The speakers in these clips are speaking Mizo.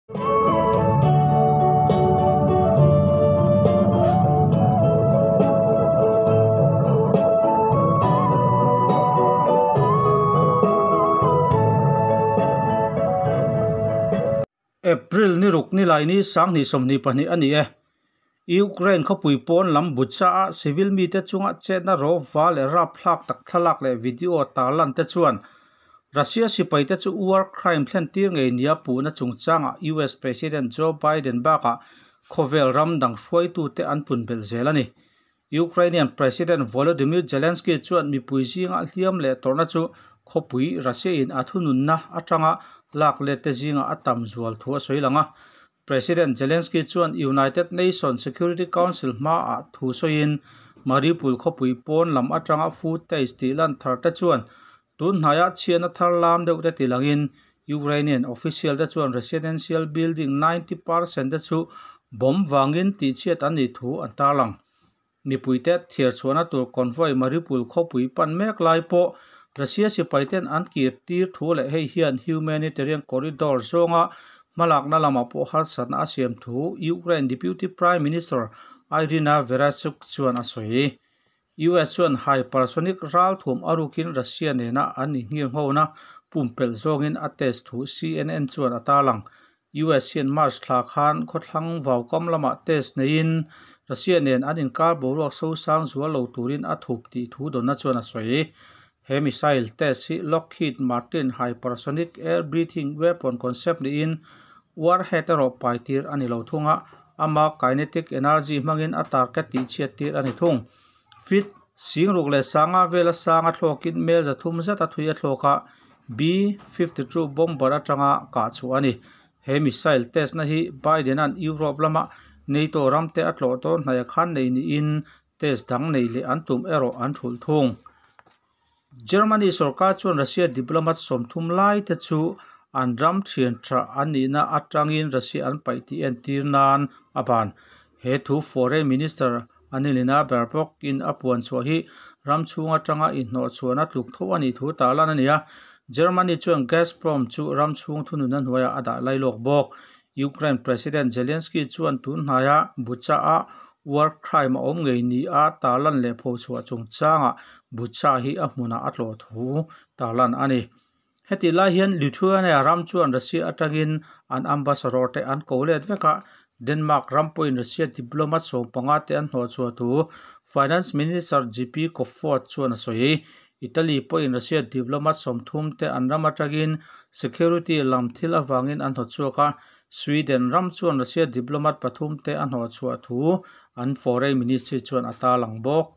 April ni ruk ni lai ni 2022 a ni e. Ukraine khawpui pawn lam Bucha a civil mite chunga chetna rawva leh rapthlak tak thlalak leh video tarlan te chuan Russia sipai te chu war crime thlen tir ngei nia puhna chungchangah US President Joe Biden bakah khawvel ram dang hruaitu te an pun belh zel a ni. Ukrainian President Volodymyr Zelensky chuan mipui zinga hliam leh tawrhna chu khawpui Russia in a thununna atanga lak let te zinga a tam zual thu a sawi lang a. President Zelensky chuan United Nations Security Council hmaah thu sawiin Mariupol khawpui pawn lam atanga footage tih lan thar te chuan tun hnaiah chhiatna thar lam deuh te tilangin Ukrainian official te chuan residential building 90% te chu bomb wangin tih chhiat an nih thu an tarlang. Mipui te thiar chhuahna tur convoy Mariupol khawpui pan mek lai pawh Russia sipai ten an kir tir thu leh hei hian humanitarian corridor zawnga hmalakna lamah pawh harsatna a siam thu Ukraine Deputy Prime Minister Irina Vereshchuk chuan a sawi. US chuan hypersonic ral thum arukin Russia nena an inghirnghona pumpelh zawngin a test thu CNN chuan a tarlang. US hian March thla khan khawthlang vaukam lamah test neiin Russia nen an inkar boruak sosang zual lo turin a thup tih thu dawnna chuan a sawi. He missile test hi Lockheed Martin hypersonic air breathing weapon concept niin warhead erawh pai tir a ni lo thunga ama kinetic energy hmangin a target tih chhiat tir a ni thung. Fit singruk leh sanga vela sanga thlawkin mel zathum zet a thui a thlawk a B-52 bomber atanga kah chhuah a ni. He missile test na hi Biden an Europe lama NATO ramte a tlawh dawn hnaih khan nei niin test dang nei leh an tum erawh an thulh thung. Germany sarkar chuan Russia diplomat sawmthum lai te chu an ram thian tha an nihna atangin Russia an paih tih en tir nan a ban. He thu foreign minister Annalena Baerbock in a puan chhuah hi ram chhung atanga inhnawh chhuahna tluk tho a nih thu tarlan a ni a. Germany chuan Gazprom chu ram chhung thununna hnuaiah a dah lai lawk bawk. Ukraine President Zelensky chuan tun hnaia Bucha a war crime a awm ngei ni a tarlan leh pho chhuah chungchangah Bucha hi a hmunah a tlawh thu tarlan a ni. Heti lai hian Lithuania ram chuan Russia atangin an ambassador te an ko let vek a. Denmark ram pawhin Russia diplomat 15 te an hnawh chhuah thu Finance Minister Jeppe Kofod chuan a sawi. Italy pawhin Russia diplomat 30 te an ram atangin security lam thil awangin an hnawt chhuak a. Sweden ram chuan Russia diplomat 3 te an hnawh chhuah thu an foreign ministry chuan a tarlang bawk.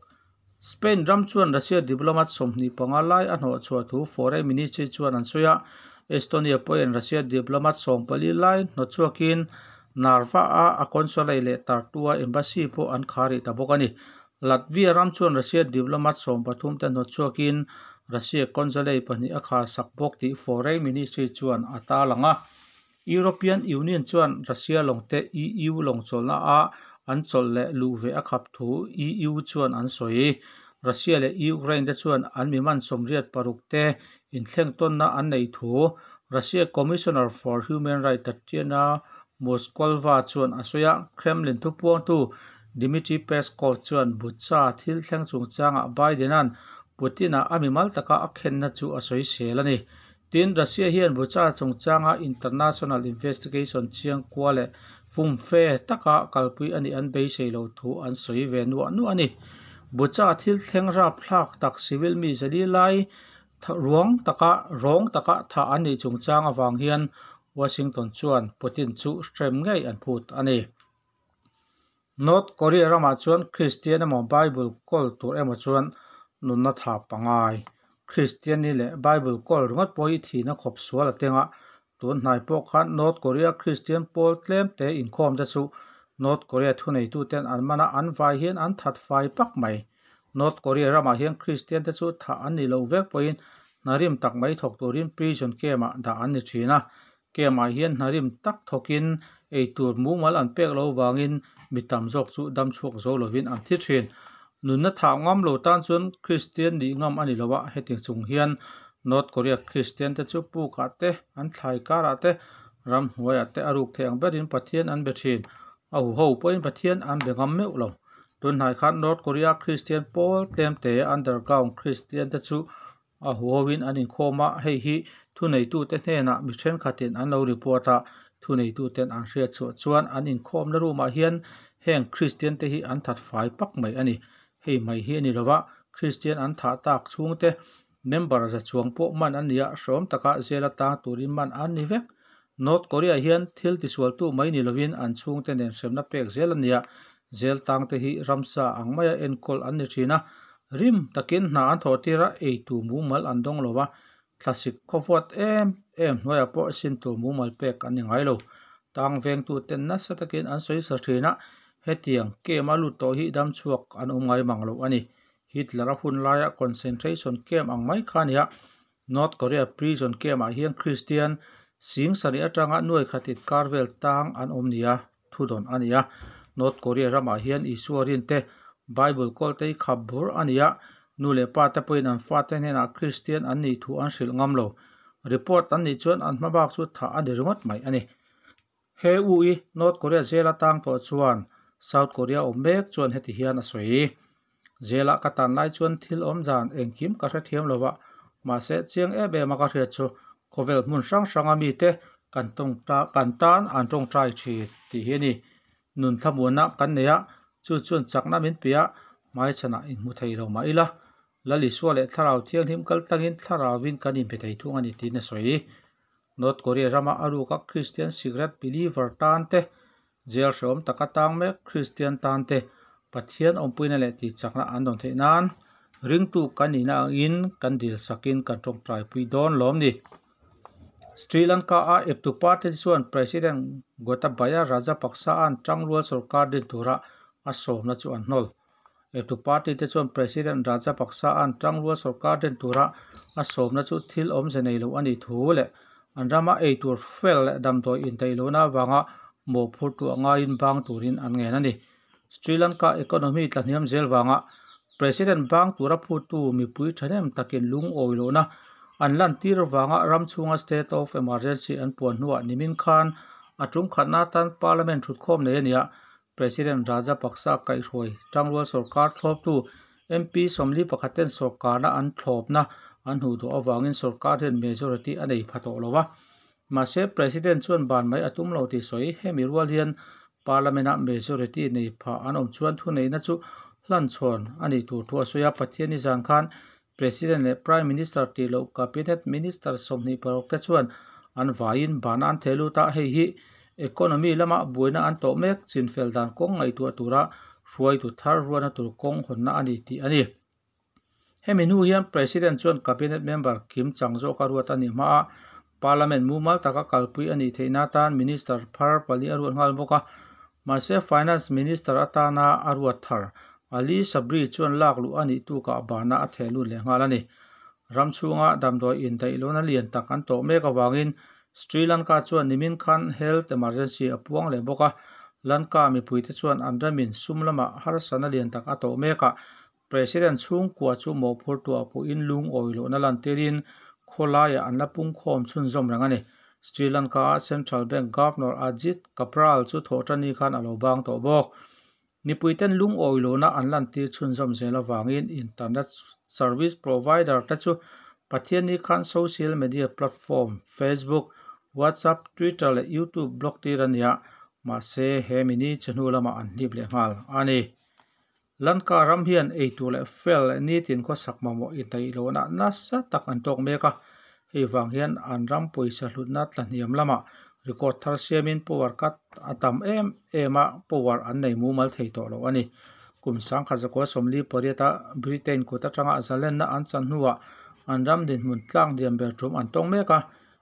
Spain ram chuan Russia diplomat 25 lai a hnawh chhuah thu foreign ministry chuan an sawi a. Estonia pawhin Russia diplomat 14 lai hnawt chhuakin Narva a a consulate leh Tartu a embassy pawh an khari ta bawk a ni. Latvia ram chuan Russia diplomat 13 te hnawt chhuakin Russia consulate 2 a khar sak bawk tih foreign ministry chuan a tarlang a. European Union chuan Russia lawngte EU lawng chawlhna a an chawlh leh luh ve a khap thu EU chuan an sawi. Russia leh Ukraine te chuan an miman 86 te inthleng tawnna an nei thu Russia Commissioner for Human Rights Tatiana Moskalkova chuan a sawi a. Kremlin thupuangtu Dmitry Peskov chuan Bucha thil thleng chungchangah Biden an Putin a mimal taka a khenna chu a sawi sel a ni. Tin Russia hian Bucha chungchanga international investigation chiang kwa leh fumfe taka kalpui ani an beisei lo thu an sawi ve nuah nuah a ni. Bucha thil thleng rap thlak tak civil mi zali lai ruang taka rawng taka tha an ni chungchang awang hian Washington chuan Putin chu hrem ngei an phut a ni. North Korea ramah chuan Christian emaw Bible kawl tur emaw chuan nunna tha pangai. Christian ni leh Bible kawl ringawt pawh hi thihna khawp sual a tenga tun hnai pawh khan North Korea Christian pawl tlem te inkhawm te chu North Korea thuneitu ten an mana an vai hian an that fai pak mai. North Korea ramah hian Christian te chu tha an ni lo vek pawhin hnarim tak mai thawk turin prison camp ah dah an ni thin a. Camp ah hian hnarim tak thawkin ei tur mumal an pek lo wangin mi tam zawk chu dam chhuak zo lovin an thi thin. Nunna tha ngam lo tan chuan Christian ni ngam ani lowa heti chung hian North Korea Christian te chu pukah te an thlai karah te Ramhnuaiah te a ruk thei ang berin Pathian an be thin. A huho pawhin Pathian an be ngam meuh lo. Tunhnai khan North Korea Kristian pawl tlemte underground Kristian te chu a huhoin an inkhawm a, hei hi thuneitute hnenah mi thenkhatin an lo report a, thuneituten an hriat chhuah chuan an inkhawmna room ah hian heng Kristian te hi an that fai pak mai a ni. Hei mai hi a ni lova, Kristian an thah tak chhungte member za chuang pawh man an ni a, hrawm taka zela tang turin man an ni vek. North Korea hian thil tisualtu mai ni lovin an chhungte nen hremna pek zel a ni a, zel tangte hi ramsa ang maia enkawl an ni thin a, rim takin hna an thawh tir a, eitur mumal an dawng lo va, thlasik khawvuat em em hnuaiah pawh sin tur mumal pek an ni ngai lo. Tang vengtuten nasa takin an sawi sa thin a, hetiang camp a lut tawh hi damchhuak an awm ngai mang lo a ni. Hitler-a hun laia concentration camp ang mai kha a ni a, North Korea prison camp ah hian Kristian sing sarih atanga nuai khat inkar vel tang an awm nia thudawn a ni a. North Korea ramah hian Isua rinte Bible kawl te hi khap bur a ni a, nu leh pa te pawhin an fate hnenah Kristian an nih thu an hrilh ngam lo. Report an nih chuan an hma bak chu thah a ni ringawt mai a ni. He u i North Korea zel atang tawh chuan South Korea awm mek chuan heti hian a sawi. Zela ka tan lai chuan thil awm dan engkim ka hrethiam lo va, mahse chiang em em a ka hriat chu khawvel hmun hrang hranga mite kan kan tan an tawngtai thin tih hi a ni. Nun thlamuanna kan nei a, chu chuan chakna min pe a, hmaichhanah inhmu thei lo mah ila, Lal Isua leh Thlarau Thianghlim kal tlangin Thlarauvin kan inpe thei thung a ni tiin a sawi. North Korea rama a ruka Christian Secret Believer tan te, jail hrehawm taka tang mek Christian tan te Pathian awmpuina leh tihchakna an dawn theih nan ringtu kan nihna angin kan dil sakin kan tawngtaipui dawn lawm ni. Sri Lanka-a eptu party te chuan President Gotabaya Rajapaksa-a'n tangrual sorkar din tura a sawmna chu an hnawl. Eptu party te chuan President Rajapaksa-a'n tangrual sorkar den tura a sawmna chu thil awmze nei lo a nih thu leh an rama eitur fel leh damdawi indaih lohna avanga mawhphurtu a ngaiin bang turin an ngen a ni. Sri Lanka economy tlahniam zel vanga President bang tura phuttu mipui thahnem takin lungawi lohna an lantir vanga ram chhunga state of emergency an puan hnuah nimin khan a tumkhatna atan Parliament thutkhawm nei a ni a, President Rajapaksa kaihhruai tangrual sorkar thlawptu MP 41 ten sorkarna an thlawpna an hmuh duh avangin sorkar hian majority a nei pha tawh lo a. Mahse, President chuan ban mai a tum lo tih sawi hemi rual hian Parliament-ah majority nei pha an awm chuan thuneihna chu hlanchhawn a nih tur thu a sawi a. Pathian nizan khan President leh Prime Minister tih loh Cabinet Minister 26 te chuan an vaiin bana an theh lut a, hei hi economy lama buaina an tawh mek chinfel dan kawng ngaihtuah tura hruaitu thar ruahna tur kawng hawnna a ni tih a ni. Hemi hnu hian President chuan Cabinet member kim chang zawka ruat a nih hmaa Parliament mumal taka kalpui a nih theihna atan Minister phar pali a ruat nghal bawk a, mahse Finance Minister atana a ruat thar Ali Sabri chuan lak luh a nih tukah bana a theh lut leh nghal a ni. Ram chhunga damdawi indaih lohna lian tak an tawh mek avangin Sri Lanka chuan nimin khan health emergency a puang leh bawk a, Lanka mipuite chuan an ramin sum lamah harsatna lian tak a tawh mek a, President chhungkua chu mawhphurtuah pawhin lungawi lohna lantirin khawlaiah an la pungkhawm chhunzawm reng a ni. Sri Lanka-a Central Bank Governor Ajit Cabraal chu thawhṭani khan a lo bang tawh bawk. Mipuiten lungawi lohna an lantir chhunzawm zel avangin internet service provider te chu Pathianni khan social media platform Facebook, WhatsApp, Twitter leh YouTube block tir a ni a, mahse he mini chawhnu lamah an hlip leh nghal a ni. Lanka ram hian eitur leh fel leh nitin khawsak mamawh indaih lohna nasa tak an tawk mek a, hei vang hian an ram pawisa hlutna tlahniam lamah record thar siamin power cut a tam em em a, power an nei mumal thei tawh lo a ni. Kum 1948 a Britain kut atanga zalenna an chan hnuah an ram dinhmun tlakniam ber tum an tawng mek a,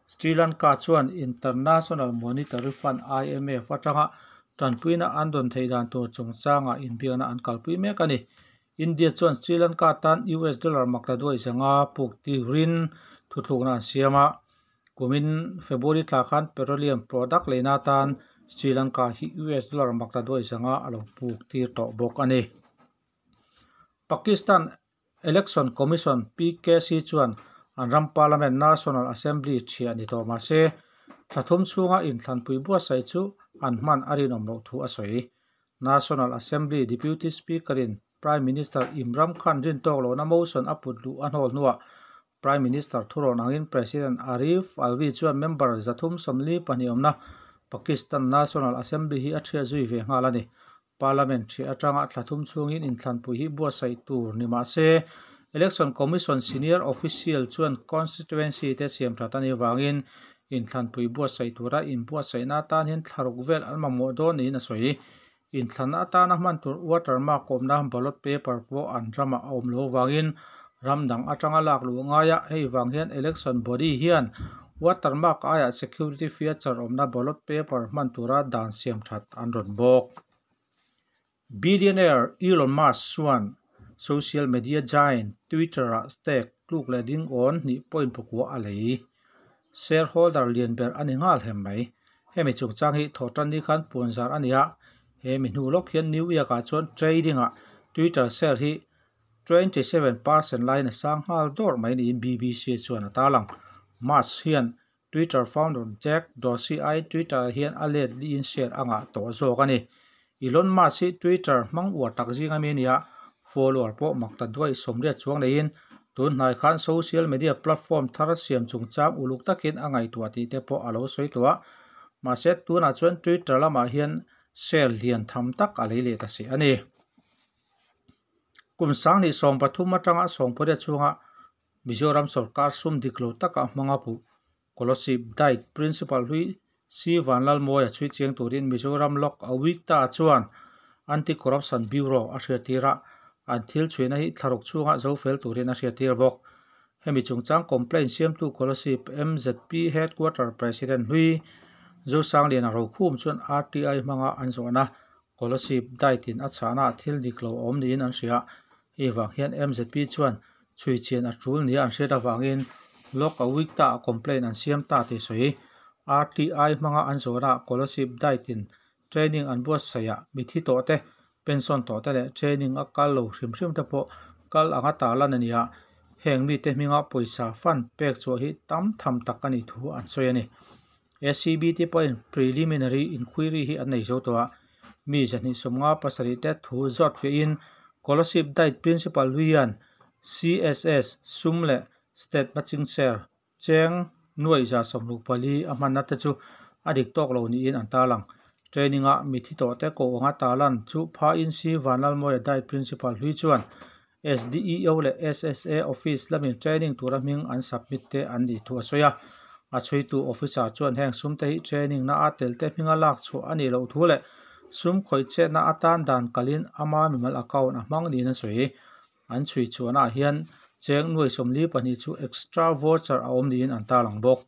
Sri Lanka chuan International Monetary Fund, IMF, atanga Tanpuina an dawn theih dan tur chungchangah inbiakna an kalpui mek a ni. India chuan Sri Lanka tan US dollar maktaduai zanga puk tirin thuthlukna an siam a. Kumin February thla khan petroleum product leina atan Sri Lanka hi US dollar maktaduai zanga a lo puk tir tawh bawk a ni. Pakistan Election Commission, PKC, chuan an ram Parliament National Assembly thiah ni tawh mah se, Thla thum chhunga inthlanpui buatsaih chu an hman a rinawm loh thu a sawi. National Assembly Deputy Speaker-in Prime Minister Imran Khan rintawk lohna motion a put luh a hnawl hnuah Prime Minister thurawn angin President Arif Alvi chuan member 342 awmna Pakistan National Assembly hi a thiah zui ve nghal a ni. Parliament thiah atanga thla thum chhungin inthlanpui hi buatsaih tur ni mah se, Election Commission senior official chuan constituency te siam that a nih avangin inthlanpui buatsaih tura inbuatsaihna atan hian thla ruk vel an mamawh dawn niin a sawi. Inthlanna atana hman tur watermark awmna ballot paper pawh an ramah a awm lo avangin ram dang atanga lak luh a ngai a, hei vang hian election body hian watermark aiah security feature awmna ballot paper hman tura dan siam that an rawn bawk. Billionaire Elon Musk chuan social media giant Twitter-ah stake tluk leh ding awn hnih point pakua a lei. Shareholder lian ber a ni nghal hem mai. Hemi chungchang hi thawhtan ni khan puanzar a ni a, he mi hnu lawk hian New York-ah chuan trading-ah Twitter share hi 27% laiin a sang nghal dawrh mai niin BBC chuan a tarlang. Musk hian Twitter founder Jack Dorsey aiin Twitter ah hian a let liin share a ngah tawh zawk a ni. Elon Musk hi Twitter hmang uar tak zing ami a ni a, follower pawh mak ta duai 80 chuang neiin tun hnai khan social media platform thar siam chungchang uluk takin a ngaihtuah tih te pawh a lo sawi tawh a. Mahse tunah chuan Twitter lamah hian share lian tham tak a lei leh ta si a ni. Kum 2013 atanga 18 chhunga Mizoram sorkar sum dik lo taka hmanga puh Kolasib Diet Principal hlui C Vanlalmawia chhui chiang turin Mizoram Lok Auyukta chuan Anti-Corruption Bureau a hriattir a, an thil chhuina hi thlaruk chhunga zo fel turin a hriattir bawk. Hemi chungchang complaint siamtu Kolasib MZP Headquarter President hlui Zosangliana Rokhum chuan RTI hmanga an zawhna Kolasib Diet in a chhahna ah thil dik lo a awm niin an hria. Hei vang hian MZP chuan chhui chian a tul nia an hriat avangin Lok Auyukta ah complaint an siam ta tih sawi. RTI hmanga an zawhna ah Kolasib Diet in training an buatsaih ah mithi tawh te, pension tawh te leh training a kal lo hrim hrim te pawh kal anga tarlan a ni a, heng mite hminga pawisa fund pek chhuah hi tam tham tak a nih thu an sawi a ni. ACB te pawhin preliminary inquiry hi an nei zo tawh a, mi 257 te thu zawt fiahin Kolasib Diet Principal hian CSS sum leh State matching share cheng nuaih 64 a hmanna te chu a dik tawk lo niin an tarlang. Training-a mithi tawh te koh anga tarlan chu phain C Vanlalmawia Diet Principal hlui chuan SDEO leh SSA office lamin training tura hming an submit te an nih thu a sawi a. A chhuitu officer chuan heng sum te hi training na a tel te hminga lak chhuah a nih loh thu leh sum khawih chetna atan dan kalin ama mimal account a hmang niin a sawi. An chhui chhuahnaah hian cheng nuai 42 chu extra voucher a awm niin an tarlang bawk.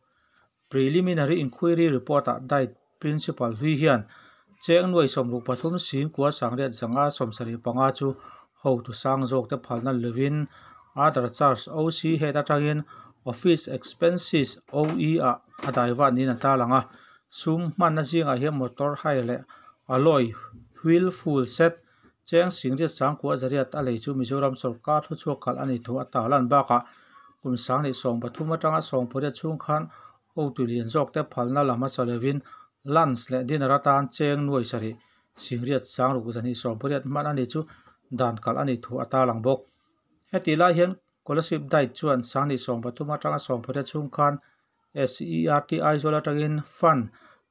Preliminary Inquiry Report-ah Diet Principal hlui hian cheng nuai 63 singkua sangriat zanga 75 chu hotu sang zawk te phalna lovin Other Charge OC head atangin Office Expenses OE ah a daivat niin an tarlang a, sum hmanna zingah hian motor hire leh alloy wheel full set cheng singriat sangkua zariat a lei chu Mizoram sorkar thuchhuak kalh a nih thu a tarlan bakah kum 2013 atanga 18 chhung khan hotu lian zawk te phalna lam a chaw lovin lunch leh dinner atan cheng nuai sarih singriat sangruk 280 hman a nih chu dan kalh a nih thu a tarlang bawk. Hetih lai hian Kolasib Diet chuan 2013 atanga 18 chhung khan SCERT Aizawl atangin fund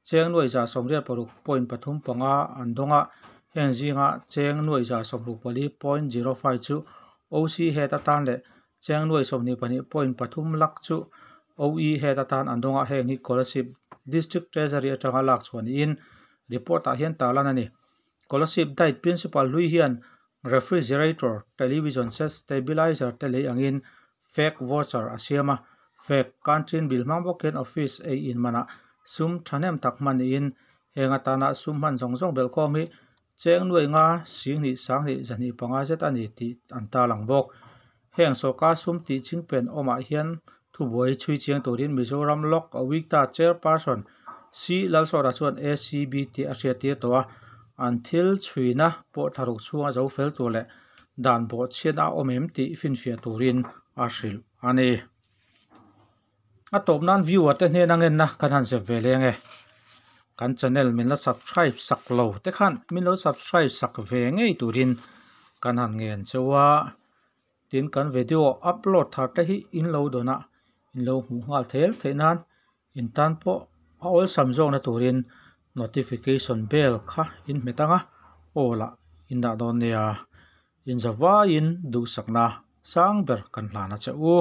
cheng nuai 86.35 an dawng a, heng zinga cheng nuai 64.05 chu OC head atan leh cheng nuai 22.3 lakh chu OE head atan an dawng a, heng hi Kolasib District Treasury atanga lak chhuah niin report ah hian tarlan a ni. Kolasib Diet Principal hlui hian refrigerator, television set, stabilizer te lei angin fake voucher a siam a, fake canteen bill hmang bawk hian office ei in manah sum thahnem tak hman niin heng atana sum hman zawng zawng belhkhawm hi cheng nuai nga singhnih sanghnih 205 zet a ni tih an tarlang bawk. Heng sorkar sum tih chingpen awmah hian thubuai chhui chiang turin Mizoram Lok Auyukta Chairperson C Lalsawta chuan ACB tih a hriattir tawh a, an thil chhuina pawh thlaruk chhunga zo fel tur leh dan bawhchhiatna a awm em tih finfiah turin a hrilh a ni. A tawp nan viewer te hnena ngenna kan han zep ve leng e. Kan channel min la subscribe sak lo te khan min lo subscribe sak ve ngei turin kan han ngen cheu a. Tin kan video upload thar te hi in lo dawn a, in lo hmuh nghal thel theih nan in tan pawh a awlsam zawkna turin notification bell kha in hmet ang a, aw lah in dah dawn nia. Inzavaiin duhsakna sang ber kan hlan a che u.